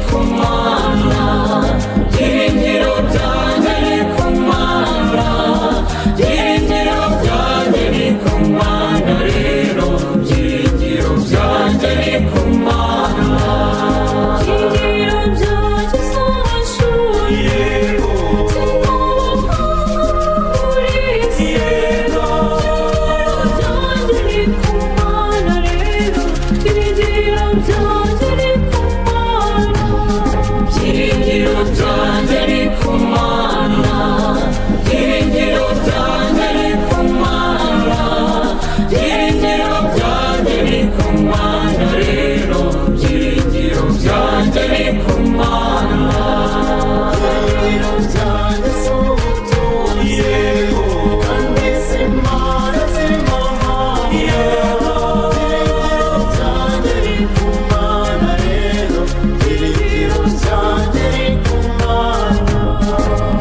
ku Mana, byiringiro byanjye ni ku Mana, byiringiro byanjye ni ku Mana rero, byiringiro byanjye ni ku Mana. Byiringiro byanjye si amashuri, si n'abahanga muri iyi si. Byiringiro byanjye ni ku Mana rero, byiringiro byanjye ni ku Mana. Byiringiro byanjye ni ku Mana, byiringiro byanjye ni ku Mana, byiringiro byanjye ni ku Mana rero, byiringiro byanjye ni ku Mana. Byiringiro byanjye si ubutunzi, kandi si impano z'amahanga. Byiringiro byanjye ni ku Mana rero, byiringiro byanjye ni ku Mana.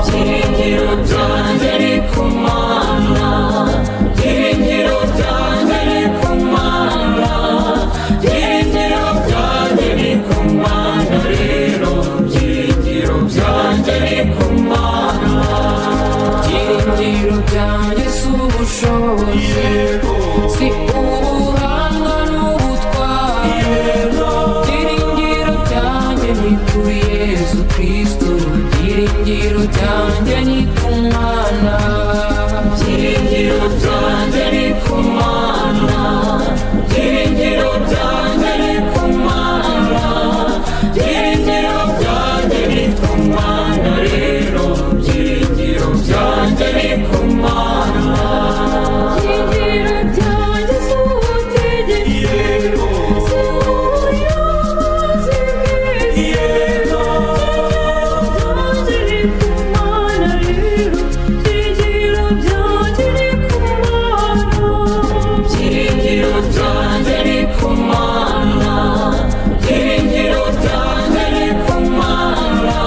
Byiringiro byanjye ni ku Mana, byiringiro byanjye ni ku Mana, byiringiro byanjye ni ku Mana rero, byiringiro byanjye ni ku Mana. Byiringiro byanjye si ubushobozi, si ubuhanga n'ubutwari. Byiringiro byanjye ni kuri Yezu Kristo, byiringiro byanjye ni ku Mana. Byiringiro byanjye ni ku Mana, byiringiro byanjye ni ku Mana, byiringiro byanjye ni ku Mana rero, byiringiro byanjye ni ku Mana. Byiringiro byanjye si ubutegetsi, si ubuyobozi bw'isi. Byiringiro byanjye ni ku Mana rero, byiringiro byanjye ni ku Mana. Byiringiro byanjye ni ku Mana, byiringiro byanjye ni ku Mana,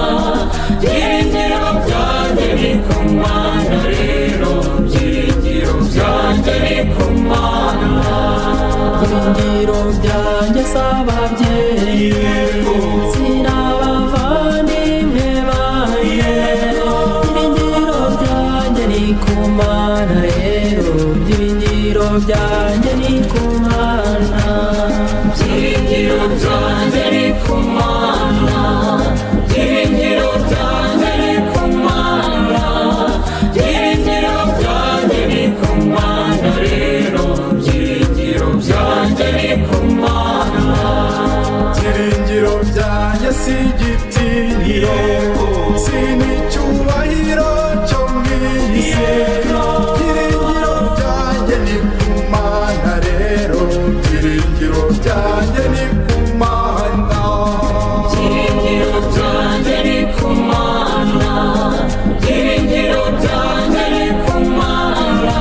byiringiro byanjye ni ku Mana rero, byiringiro byanjye ni ku Mana. Byiringiro byanjye si ababyeyi, si n'abavandimwe banjye. Byiringiro byanjye ni ku Mana rero, byiringiro byanjye ni ku Mana. Byiringiro byanjye ni ku Mana, byiringiro byanjye ni ku Mana, byiringiro byanjye ni ku Mana rero, byiringiro byanjye ni ku Mana. Byiringiro byanjye si igitinyiro, si n'icyubahiro cyo mu isi. Byiringiro byanjye ni ku Mana rero, byiringiro byanjye ni ku Mana. Byiringiro byanjye ni ku Mana, byiringiro byanjye ni ku Mana,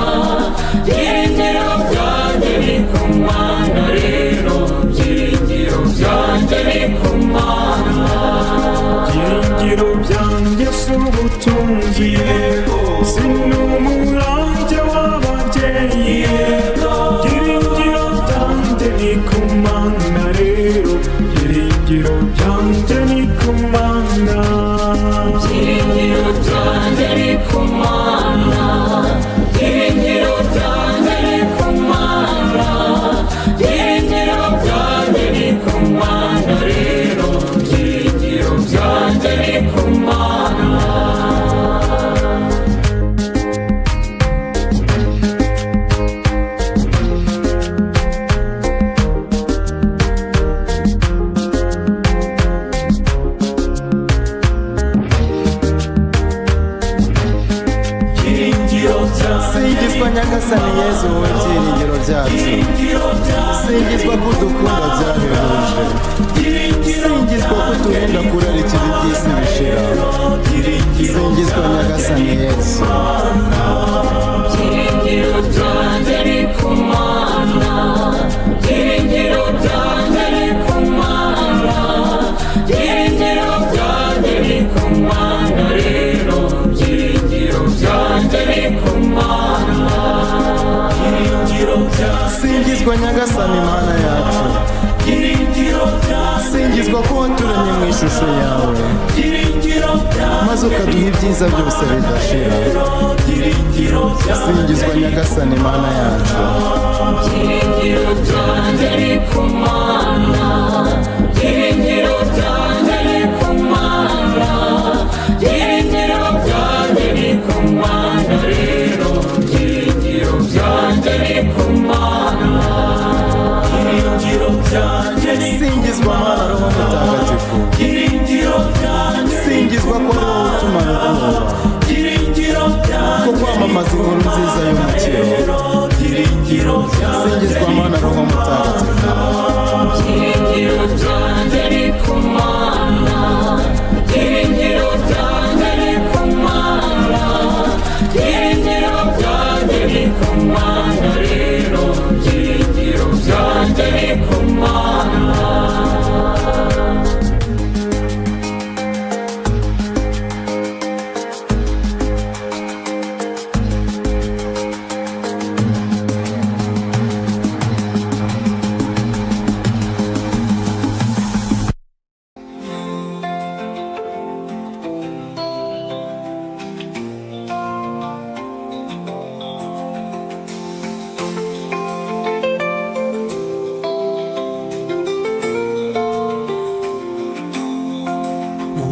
byiringiro byanjye ni ku Mana rero, byiringiro byanjye ni ku Mana. Byiringiro byanjye si ubutunzi, si n'umurage w'ababyeyi. Byiringiro byanjye ni ku Mana rero, byiringiro byanjye ni ku Mana. Byiringiro byanjye ni ku Mana, byiringiro byanjye ni ku Mana, byiringiro byanjye ni ku Mana rero, byiringiro byanjye ni ku Mana. Singizwa Nyagasani Yezu, wowe byiringiro byacu. Singizwa ko udukunda byahebuje. Singizwa ko uturinda kurarikira iby'isi bishira. Singizwa Nyagasani Yezu. Byiringiro byanjye ni ku Mana, byiringiro byanjye ni ku Mana, byiringiro byanjye ni ku Mana rero, byiringiro byanjye ni ku Mana. Singizwa Nyagasani Mana yacu. Singizwa ko waturemye mu ishusho ishusho yawe, maze ukaduha ibyiza byose bidashira. Singizwa Nyagasani Mana yacu. Byiringiro byanjye ni ku Mana, byiringiro byanjye ni ku Mana, byiringiro byanjye ni ku Mana rero, byiringiro byanjye ni ku Mana. Byiringiro byanjye ni Singizwa Mana Roho Mutagatifu. Byiringiro byanjye. Singizwa ko ari wowe utumara ubwoba Byiringiro ko byanjye kwamamaza inkuru nziza y'umukiro. Byiringiro byanjye. Singizwa Mana Roho Mutagatifu. Byiringiro byanjye ni ku Mana, byiringiro byanjye ni ku Mana, byiringiro byanjye ni ku Mana rero, byiringiro byanjye ni ku Mana.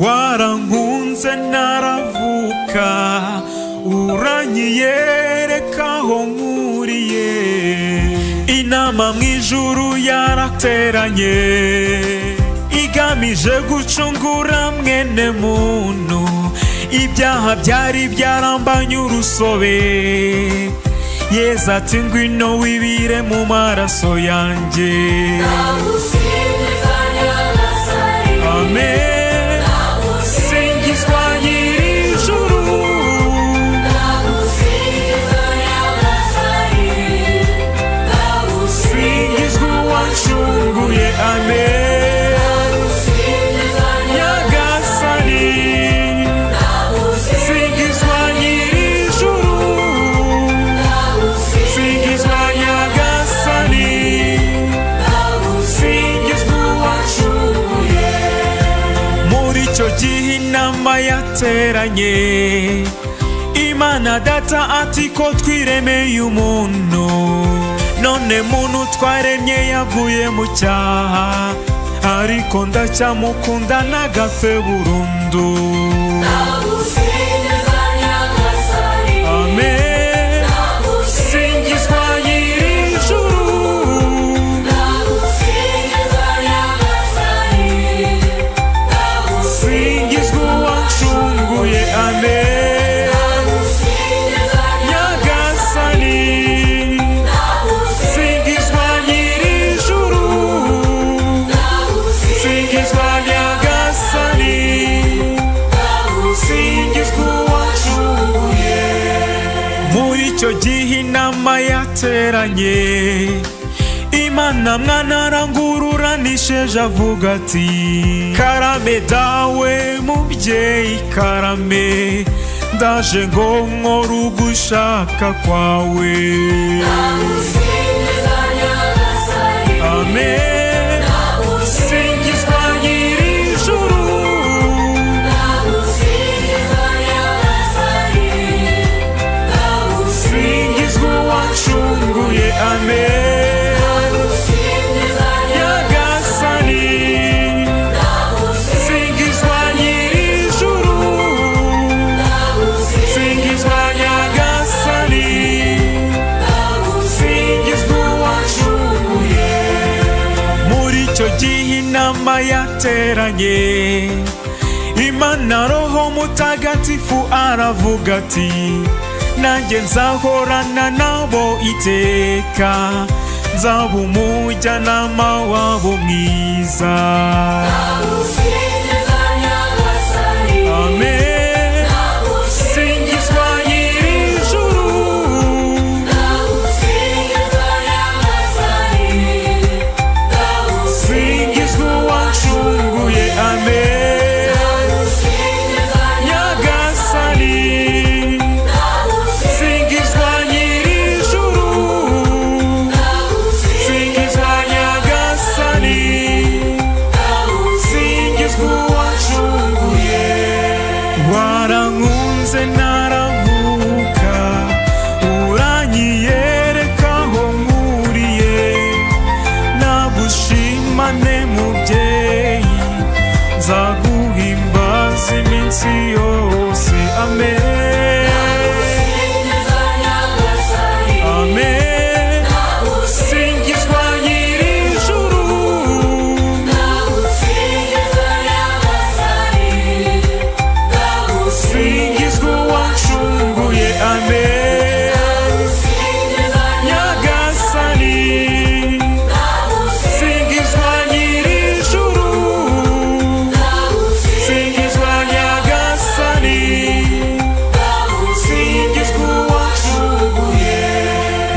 Warankunze naravuka, uranyiyereka aho nkuriye. Inama mu ijuru yarateranye igamije gucungura mwene muntu. Ibyaha byari byarambanye urusobe. Yezu ati ngwino wibire mu maraso yanjye. Ndagusingiza Nyagasani. Amen. Singizwa nyir'ijuru. Ndagusingiza Nyagasani, Singizwa uwancunguye. Amen. ndagusingiza. Nyagasani. Singizwa nyir'ijuru. Singizwa Nyagasani. Singizwa uwancunguye. Muri icyo gihe inama yateranye, Imana Data ati ko twiremeye umuntu, none muntu twaremye yaguye mu cyaha, ariko ndacyamukunda nagapfe burundu. Ndagusingiza Nyagasani. Amen. Singizwa nyir'ijuru. Ndagusingiza Nyagasani, Singizwa uwancunguye. Amen. ndagusingiza. Nyagasani. Singizwa nyir'ijuru. Singizwa Nyagasani. Singizwa uwancunguye. Muri icyo gihe inama yateranye, Imana Mwana arangururanishije avuga ati karame dawe mubyeyi, karame, ndaje ngo nkore ugushaka kwawe. Ndagusingiza Nyagasani. Amen. Singizwa nyir'ijuru. Ndagusingiza Nyagasani, Singizwa uwancunguye. Amen. ndagusingiza. Nyagasani. Singizwa nyir'ijuru. Singizwa Nyagasani. Singizwa uwancunguye. Muri icyo gihe inama yateranye, Imana Roho Mutagatifu aravuga ati nanjye nzahorana nabo iteka, nzaba umujyanama wabo mwiza. Ndagusingiza Nyagasani. Amen. Singizwa nyir'ijuru. Ndagusingiza Nyagasani, Singizwa uwancunguye. Amen. ndagusingiza. Nyagasani. Singizwa nyir'ijuru. Singizwa Nyagasani.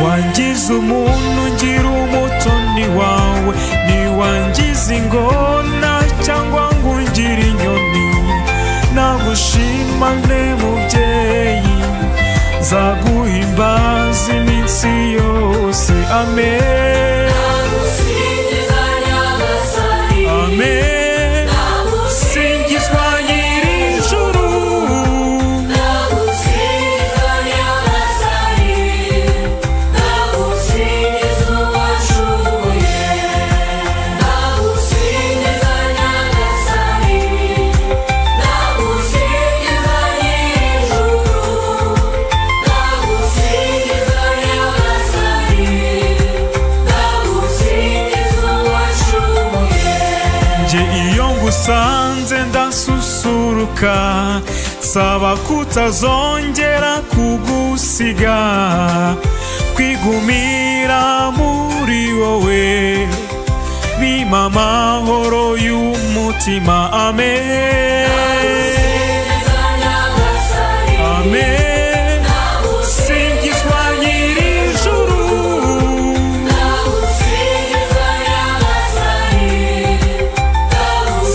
Wangize umuntu ngira umutoni wawe, ntiwangize ingona cyangwa ngo ungire inyoni. Nagushima nte mubyeyi, nzaguhimbaza iminsi yose. Amen. Ndagusingiza Nyagasani, Amen. Singizwa nyir'ijuru. Ndagusingiza Nyagasani, ndagusingiza uwashoboye. Ndagusingiza Nyagasani, ndagusingiza nyir'ijuru, ndagusingiza Nyagasani, ndagusingiza uwashoboye. Njye iyo ngusanze ndasusuruka, saba kutazongera kugusiga, kwigumira muri wowe bimpa amahoro y'umutima. Amen. Ndagusingiza Nyagasani, Amen. Singizwa nyir'ijuru. Ndagusingiza Nyagasani,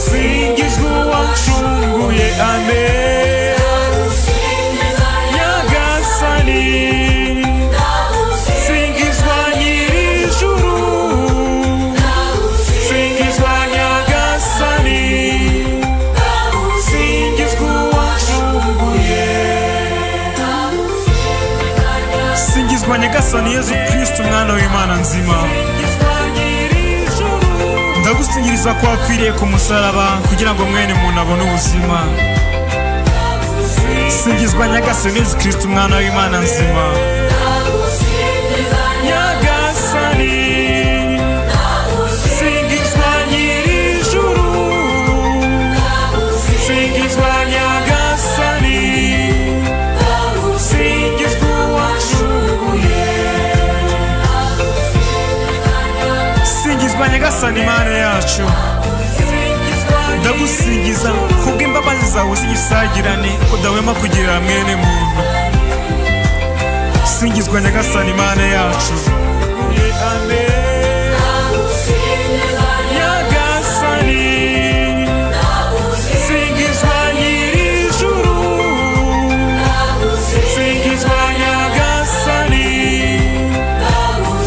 Singizwa uwancunguye. Amen. ndagusingiza Nyagasani, singizwa nyir'ijuru, singizwa Nyagasani, singizwa uwancunguye. Singizwa Nyagasani Yezu Kristo, umwana w'Imana nzima. Ndagusingiriza ko wapfiriye ku musaraba kugira ngo mwene muntu abone ubuzima. Singizwa Nyagasani Yezu Kristo, umwana w'Imana nzima. Ndagusingiza Nyagasani, singizwa nyir'ijuru, singizwa Nyagasani, singizwa uwancunguye. Singizwa Nyagasani Imana yacu, ndagusingiza kubw'imbabazi zawe z'igisagirane udahwema kugirira mwene muntu. Singizwa Nyagasani Imana yacu. Ndagusingiza Nyagasani, singizwa nyir'ijuru, singizwa Nyagasani,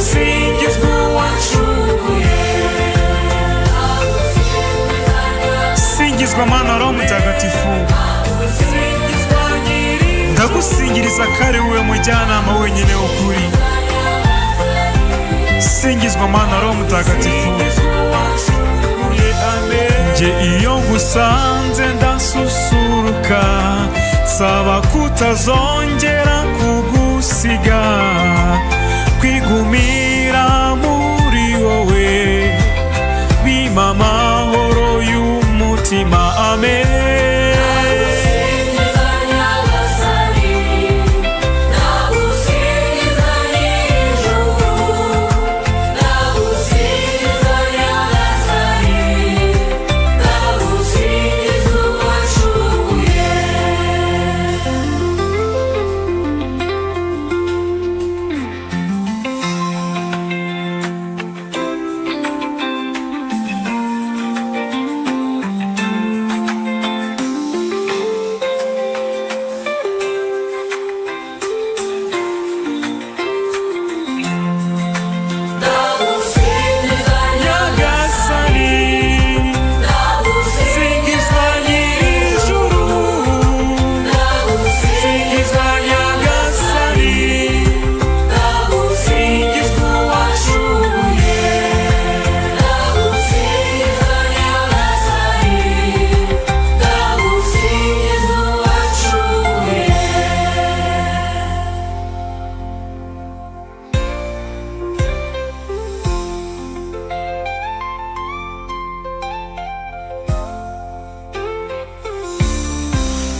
singizwa uwancunguye. Singizwa Mana Roho Mutagatifu, ndagusingiriza ko ari wowe mujyanama wenyine w'ukuri. Singizwa Mana Roho Mutagatifu. Njye iyo ngusanze ndasusuruka, saba kutazongera kugusiga, kwigumira muri wowe bimpa amahoro y'umutima. Amen. Ndagusingiza Nyagasani, ndagusingiza nyir'ijuru, ndagusingiza Nyagasani, ndagusingiza uwancunguye. Ndagusingiza Nyagasani, singizwa nyir'ijuru, singizwa Nyagasani, Ndagusingiza uwancunguye. Ndagusingiza Nyagasani, ndagusingiza uwancunguye.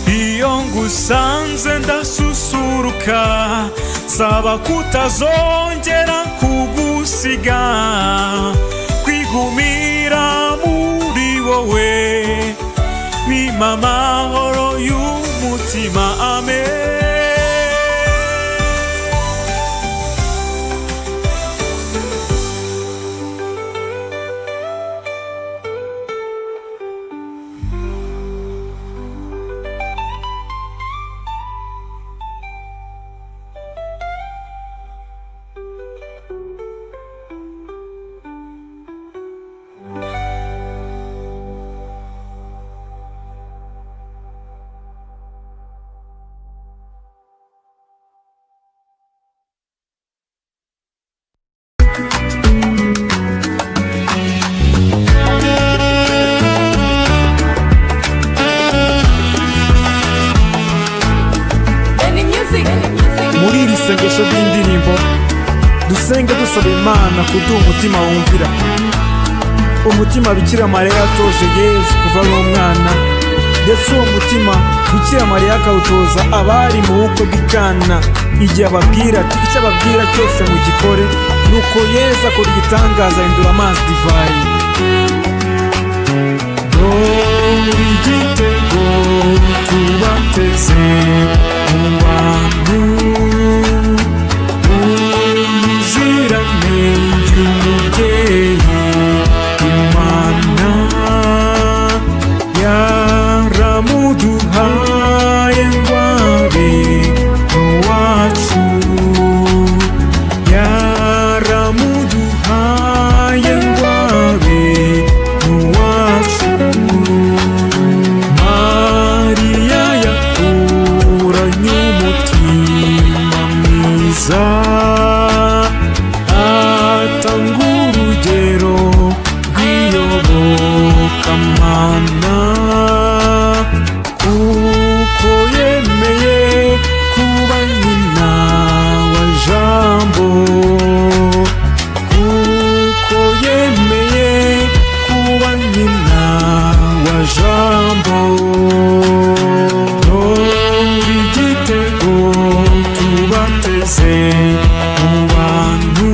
Iyo ngusanze ndasusuruka, saba kutazongera kugusiga, kwigumira muri wowe bimpa amahoro y'umutima. Amen. Dusenge dusaba Imana kuduha umutima wumvira, umutima Bikira Mariya yatoje Yezu kuva ari umwana, ndetse uwo mutima Bikira Mariya akawutoza abari mu bukwe bw'i Kana, igihe ababwira ati icyo ababwira cyose mugikore. Nuko Yezu akora igitangaza, ahindura amazi divayi. Dore igitego tubateze mu bantu, umuziranenge umubyeyi Imana yaramuduhaye ngo abe uwacu, yaramuduhaye ngo abe uwacu. Mariya yakuranye umutima mwiza, atanga urugero rw'iyobokamana, kuko yemeye kuba nyina wa Jambo, kuko yemeye kuba nyina wa Jambo. Dore igitego tubateze mu bantu,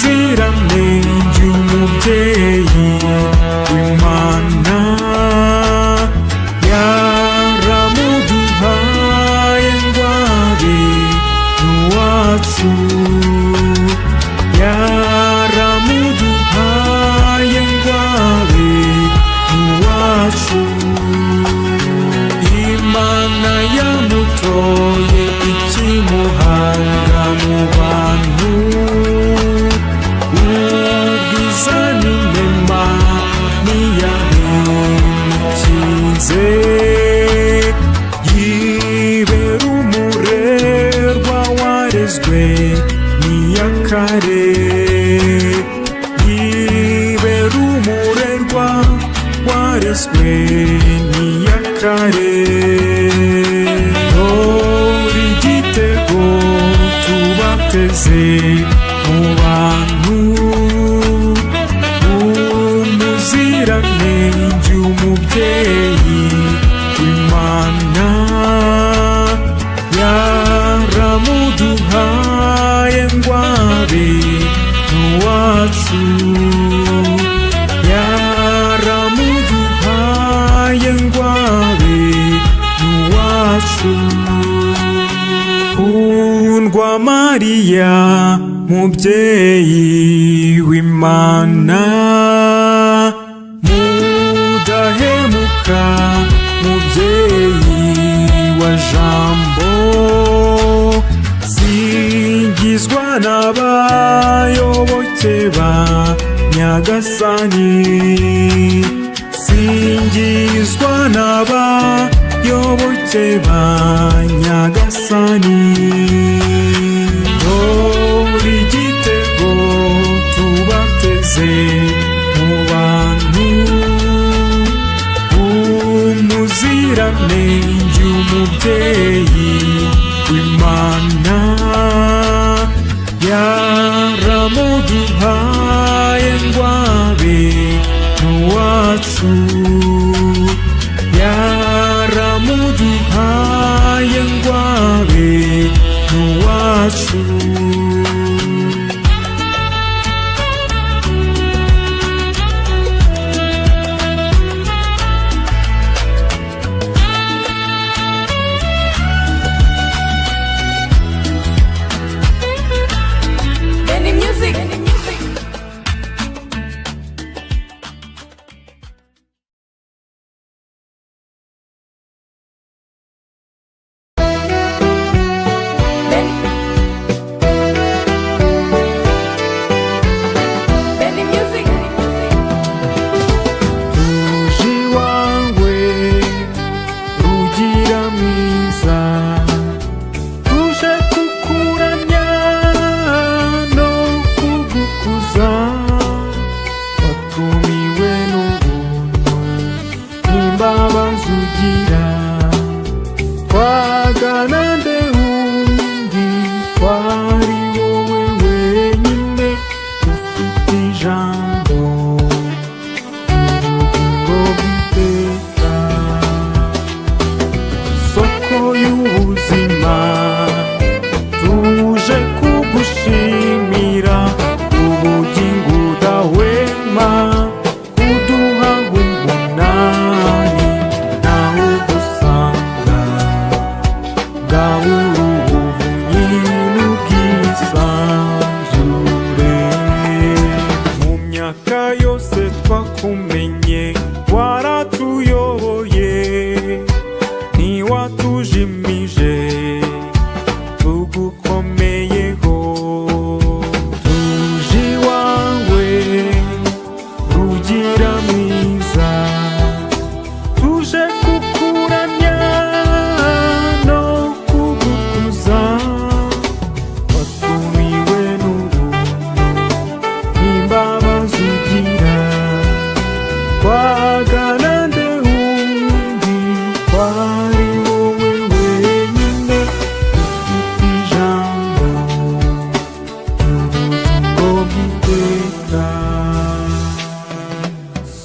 umuziranenge umubyeyi w'Imana yaramuduhaye ngo abe uwacu, yaramuduhaye ngo abe uwacu. Imana yamutoye ikimuhanga mu bantu, ubwiza n'inema niyabimukinze, yibera umurerwa warezwe n'iyakare, yibera umurerwa warezwe n'iyakare. Dore igitego tubateze mu bantu, umuziranenge umubyeyi w'Imana yaramuduhaye ngo abe uwacu, yaramuduhaye ngo abe uwacu. Kundwa Mariya mubyeyi w'Imana, mudahemuka mubyeyi wa Jambo, singizwa n'abayoboke ba Nyagasani, singizwa n'abayoboke ba Nyagasani. Dore igitego tubateze mu bantu, umuziranenge umubyeyi w'Imana yaramuduhaye ngo abe uwacu, yaramuduhaye ngo abe uwacu. Any music. Any music. Tugukomeyeho. Tuje iwawe, Rugira mwiza, tuje kukuramya no kugukuza. Watumiwe n'ubuntu n'imbabazi ugira, twagana nde wundi kwari wowe wenyine ufite ijambo ry'ubugingo bw'iteka.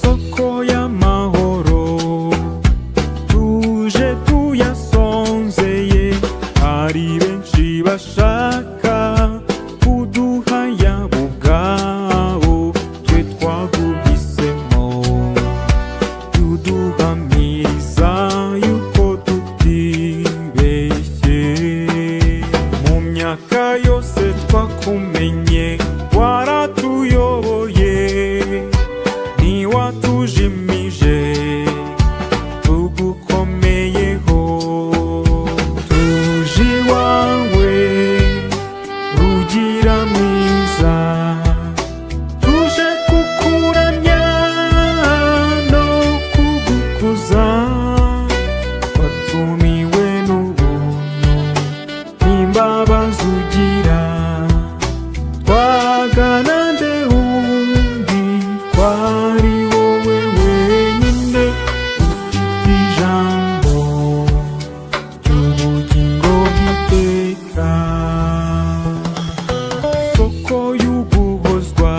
Soko y'amahoro, tuje tuyasonzeye. Hari benshi bashaka kuduha yabo ubwabo, twe twaguhisemo. Tuduhamiriza yuko tutibeshye. Mu myaka yose twakumenye, waratuyoboye, ntiwatujimije. Tugukomeyeho. Tuje iwawe, Rugira mwiza, tuje kukuramya no kugukuza. Watumiwe n'ubuntu n'imbabazi ugira, twagana nde wundi kwari wowe wenyine ufite ijambo ry'ubugingo bw'iteka. Soko y'uguhozwa,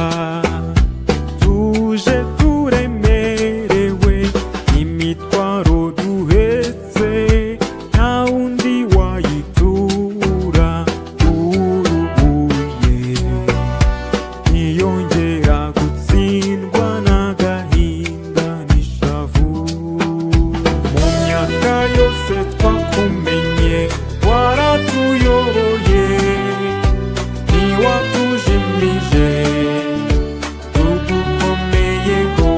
tuje turemerewe imitwaro duhetse, nta wundi wayitura urubuye, ntiyongera gutsindwa n'agahinda n'ishavu. Mu myaka yose twakumenye, waratuyoboye, ntiwatujimije. Tugukomeyeho.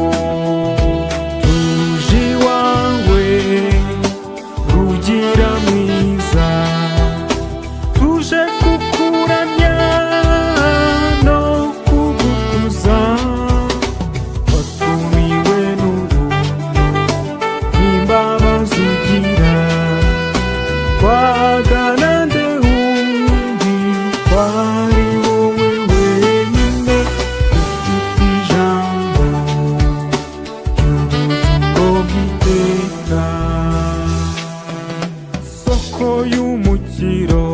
Tuje iwawe, Rugira mwiza, tuje kukuramya no kugukuza. Watumiwe n'ubuntu n'imbabazi ugira, twagana nde wundi kwari wowe wenyine ufite ijambo ry'ubugingo bw'iteka. Soko y'umukiro,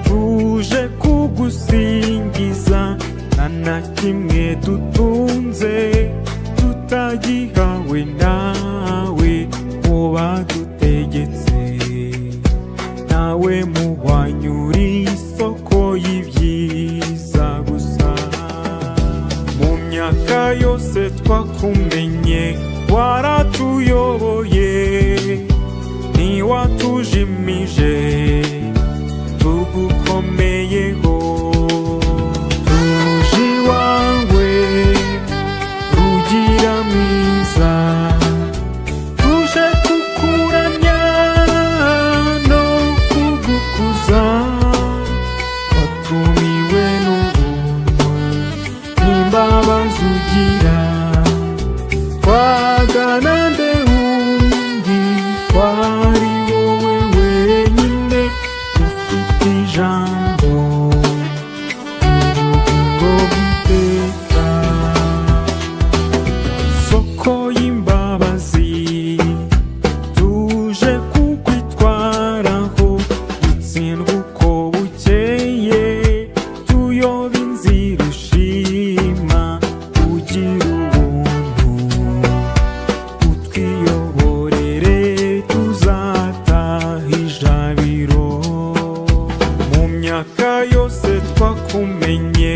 tuje kugusingiza. Nta na kimwe dutunze tutagihawe nawe. Mu badutegetse nawe muhwanyura, isoko y'ibyiza gusa. Mu myaka yose twakumenye, waratuyoboye, ntiwatujimije. Tugukomeyeho. Tuje iwawe, Rugira mwiza, tuje kukuramya no kugukuza. Watumiwe n'ubuntu n'imbabazi ugira, twagana nde wundi kwari wowe wenyine ufite ijambo ry'ubugingo bw'iteka. Soko y'imbabazi, tuje kukwitwaraho. Dutsindwa uko bukeye, tuyoba inzira ushima. Ugira ubuntu, utwiyoborere, tuzataha ijabiro. Mu myaka yose twakumenye,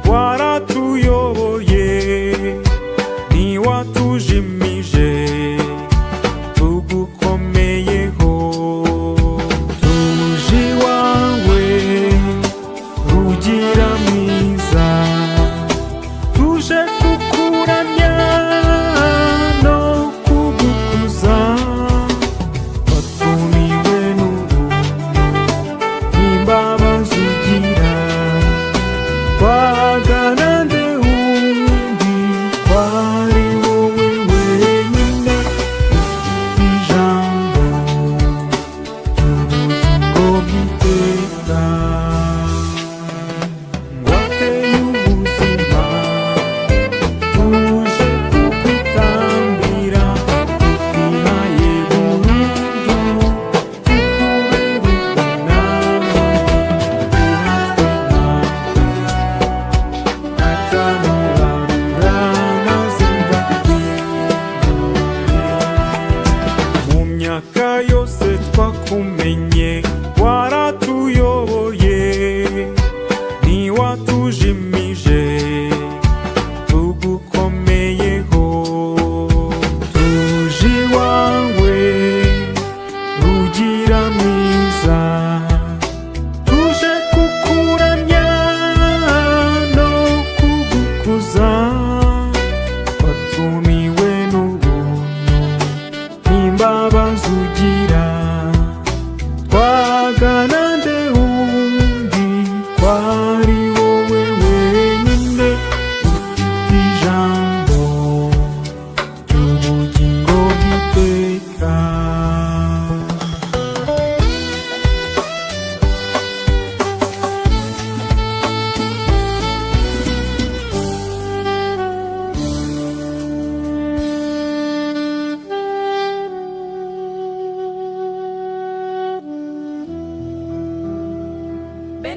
waratuyoboye, ntiwatujimije. Tugukomeyeho. Tuje iwawe, Rugira mwiza, tuje kukuramya no kugukuza. Watumiwe n'ubuntu.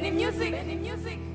Benny Music. Benny Music.